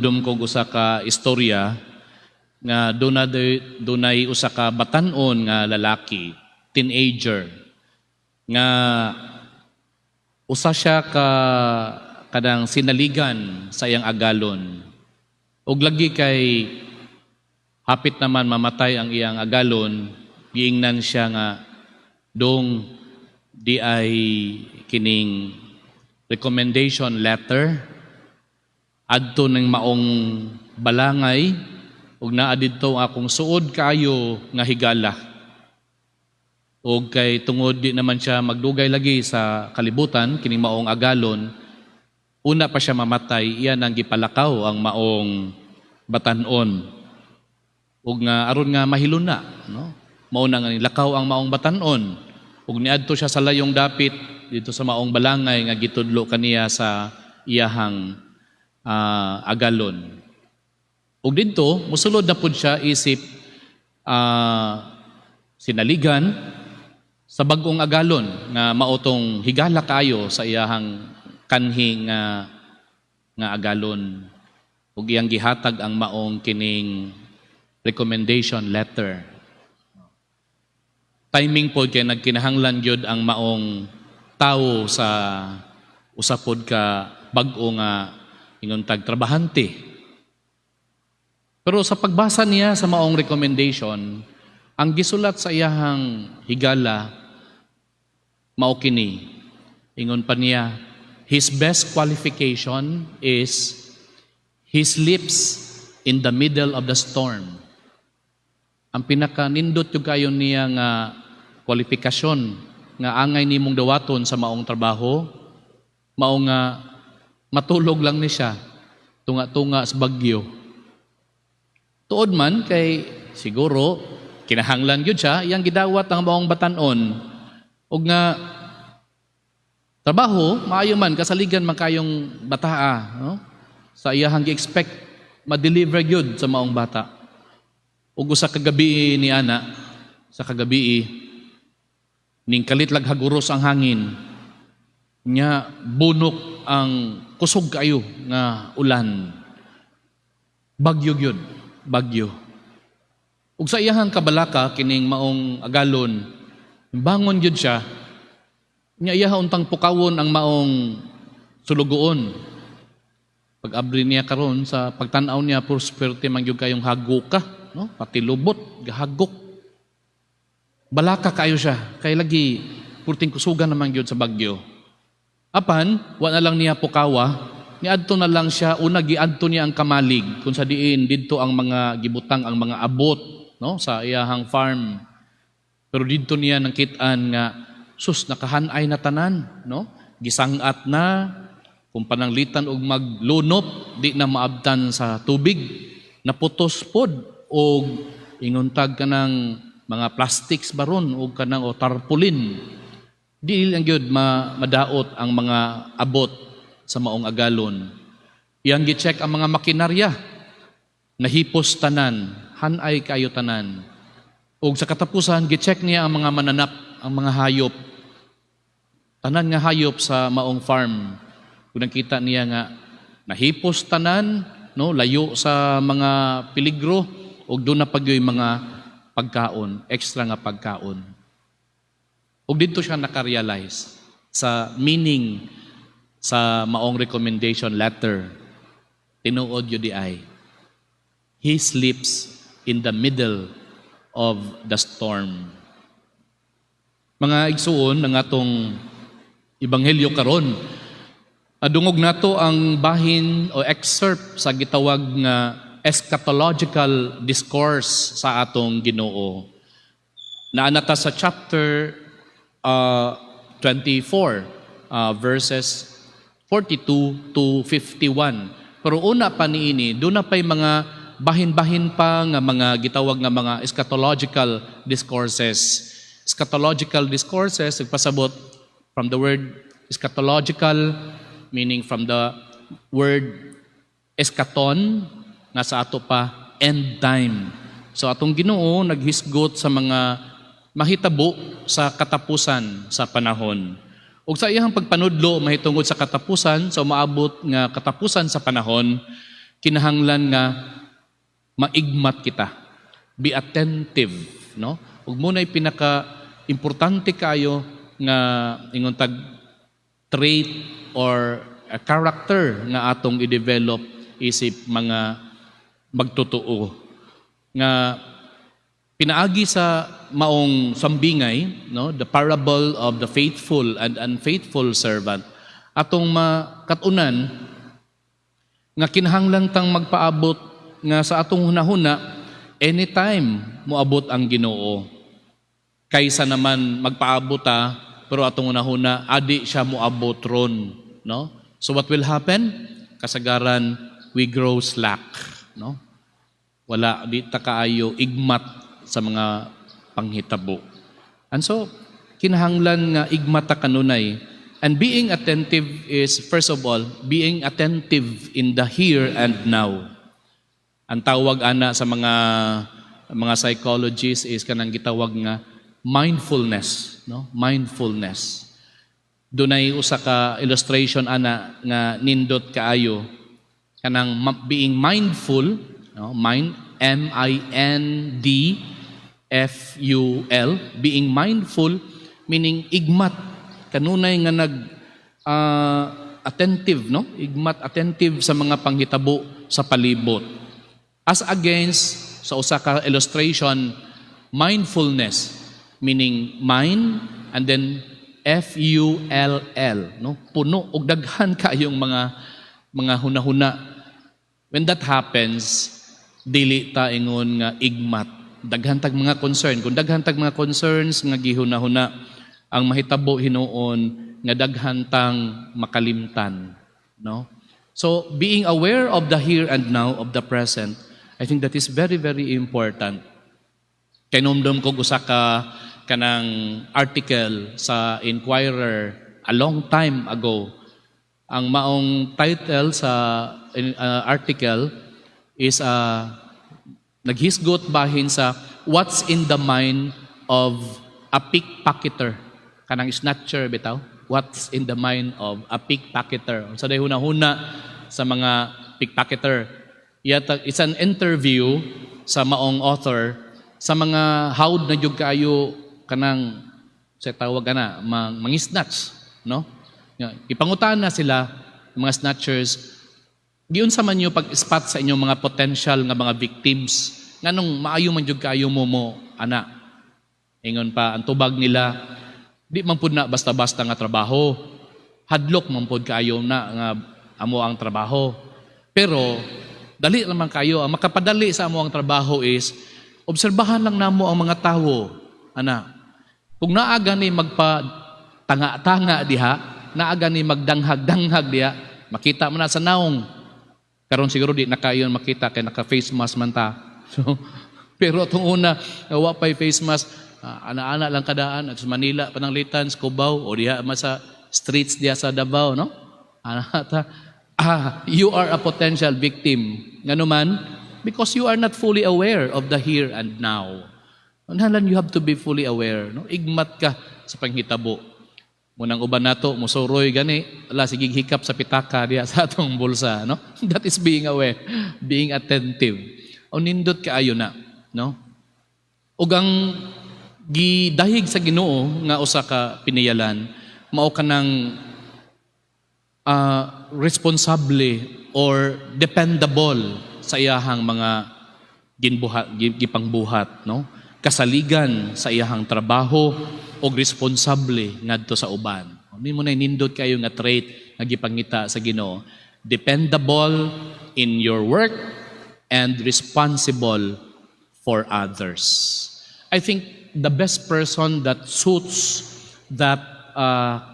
Dum kog usa ka istorya nga dunay usa ka batan-on nga lalaki, teenager, nga usa siya ka kanang sinaligan sa iyang agalon. Ug lagi kay hapit naman mamatay ang iyang agalon, giingnan siya nga, "Dong, diay kining recommendation letter, adto ng maong balangay ug naa didto ang akong suod kaayo nga higala." Ug kay tungod di naman siya magdugay lagi sa kalibutan kining maong agalon, una pa siya mamatay, iya nang gipalakaw ang maong batan-on. Ug nga aron nga mahiluna, no? Mao na nga nilakaw ang maong batan-on ug niadto siya sa layong dapit didto sa maong balangay nga gitudlo kaniya sa iyahang agalon. Ug didto mosulod na pud siya isip sinaligan sa bag-ong agalon nga mao tong higala kayo sa iyahang kanhi nga agalon, ug iyang gihatag ang maong kining recommendation letter. Timing pod kay nagkinahanglan gyud ang maong tawo sa usa pod ka bag-o nga ingon tag trabahante. Pero sa pagbasa niya sa maong recommendation, ang gisulat sa iyahang higala mao kini. Ingon pa niya, "His best qualification is he sleeps in the middle of the storm." Ang pinaka nindot gyud kayo niya nga kwalifikasyon nga angay nimong dawaton sa maong trabaho, mao nga matulog lang ni siya tunga-tunga sa bagyo. Tuod man kay siguro kinahanglan gyud siya, iyang gidawat ang maong batan-on. Ug nga trabaho, maayo man, kasaligan man kayong bataa, no? Sa iyahang gi-expect ma-deliver gyud sa maong bata. Ug usa ka gabi ni ana, sa kagabi ning kalit lag haguros ang hangin. Nya bunok ang kusog kayo nga ulan. Bagyo gyud, bagyo. Ug sa iyahang kabalaka kining maong agalon, bangon gyud siya. Nya iyaha untang pukawon ang maong sulugoon. Pag-abri niya karon, sa pagtan-aw niya, puro man gyud kayong haguka, no? Pati lubot, gahagok. Balaka kayo siya, kay lagi purting kusugan naman gyud sa bagyo. Apan, wa na lang niya pukawa, niadto na lang siya, una giadto niya ang kamalig, kung sa diin didto ang mga gibutang ang mga abot, no, sa iyahang farm. Pero didto niya nakit-an nga sus, nakahanay na tanan, no? Gisangat na kung pananglitan og maglunop, di na maabtan sa tubig, naputos pod og ingon tag kanang mga plastics baron og kanang o tarpaulin, di lang gyud madaot ang mga abot sa maong agalon. Iyang gi-check ang mga makinarya. Nahipos tanan, hanay kayo tanan. Ug sa katapusan, gi-check niya ang mga mananap, ang mga hayop. Tanan nga hayop sa maong farm. Kung nakita niya nga nahipos tanan, no, layo sa mga peligro ug duna pa gyoy mga pagkaon, extra nga pagkaon. Ug didto siya nakarealize sa meaning sa maong recommendation letter. Tinuod gyud diay. He sleeps in the middle of the storm. Mga igsuon, ng atong ebanghelyo karon, adungog nato ang bahin o excerpt sa gitawag nga eschatological discourse sa atong Ginoo. Naa na ta sa chapter 24, verses 42 to 51. Pero una pa niini, duna pa'y mga bahin-bahin pa nga mga gitawag nga mga eschatological discourses. Eschatological discourses, nagpasabot from the word eschatological, meaning from the word eschaton, nga sa ato pa, end time. So atong Ginoo naghisgot sa mga mahitabo sa katapusan sa panahon. Ug sa iyang pagpanudlo mahitungod sa katapusan, sa umaabot nga katapusan sa panahon, Kinahanglan nga maigmat kita. Be attentive, no? Ug mao na'y pinaka importante kayo nga ingon tag trait or a character nga atong i-develop isip mga magtotoo nga pinaagi sa maong sambingay, no, the parable of the faithful and unfaithful servant, atong makatunan nga kinahanglan tang magpaabot nga sa atong hunahuna, anytime moabot ang Ginoo, kaysa naman magpaabot ta pero atong hunahuna adi siya moabot ron, no? So what will happen? Kasagaran, we grow slack, no? Wala, di ta kaayo igmat sa mga panghitabo. And so kinahanglan nga igmat ta kanunay. And being attentive is, first of all, being attentive in the here and now. Ang tawag ana sa mga psychologists is kanang gitawag nga mindfulness, no? Mindfulness. Dunay usa ka illustration ana nga nindot kaayo, kanang being mindful, no? Mind, M I N D F U L, being mindful meaning igmat kanunay nga nag attentive, no? Igmat, attentive sa mga panghitabo sa palibot. As against sa usa ka illustration, mindfulness, meaning mind and then F U L L, no? Puno og daghan kayong mga hunahuna. When that happens, dili ta ingon nga igmat. Daghan tag mga concern. Kung daghan tag mga concerns nga gihunahuna, ang mahitabo hinuon nga daghan tang makalimtan, no? So being aware of the here and now, of the present, I think that is very, very important. Kahinumdom ko usa ka kanang article sa Inquirer a long time ago. Ang maong title sa article is naghisgot bahin sa "What's in the mind of a pickpocketer?" Kanang snatcher bitaw. What's in the mind of a pickpocketer? Unsa day hunahuna sa mga pickpocketer? Yet it's an interview sa maong author sa mga hawd na jud kaayo kanang sa tawag ana mang snatch, no? Nga, ipangutan na sila, mga snatchers, giunsa man nyo pag-spot sa inyong mga potential nga mga victims? Nganong maayo man jud kaayo mo ana? Ingon pa ang tubag nila, di man pud na basta-basta nga trabaho, hadlok man pud kaayo na nga amo ang trabaho, pero dali naman kayo. Ang makapadali sa amo ang trabaho is obserbahan lang namo ang mga tawo ana. Kung naa gani magpa tanga-tanga diha, naa gani magdanghag-danghag diha, makita mo na sa naong. Karon siguro di na kayo makita kay naka face mask man ta. So, pero itong una, wa pa'y face mask, ana-ana lang kadaan at sa Manila, Pananglitan, sa Cubao, o diha man sa streets diha sa Davao, no? Ana ta, you are a potential victim. Ngano man, because you are not fully aware of the here and now. Kinahanglan you have to be fully aware, no? Igmat ka sa panghitabo. Mao nang uban nato musuroy gani, ala sige hikap sa pitaka diha sa atong bulsa, no? That is being aware, being attentive. O nindot kaayo na, no? Ug ang gidahig sa Ginoo nga usa ka piniyalan, mao kanang responsable or dependable sa iyahang mga ginbuhat, gipangbuhat, no? Kasaligan sa iyahang trabaho og responsable ngadto sa uban. Ni mao na nindot kayo nga trait nga gipangita sa Ginoo. Dependable in your work and responsible for others. I think the best person that suits that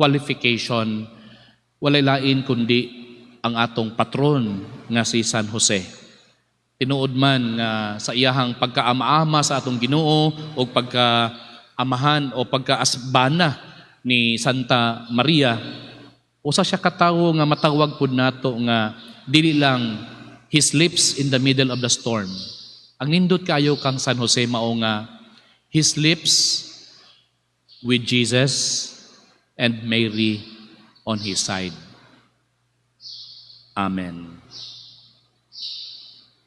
qualification, walay lain kundi ang atong patron nga si San Jose. Tinuod man nga sa iyahang pagkaama-ama sa atong Ginoo o pagkaamahan o pagkaasbana ni Santa Maria, usa siya katawo nga matawag pud nato nga dili lang he sleeps in the middle of the storm. Ang nindot kayo kang San Jose mao nga he sleeps with Jesus and Mary on his side. Amen.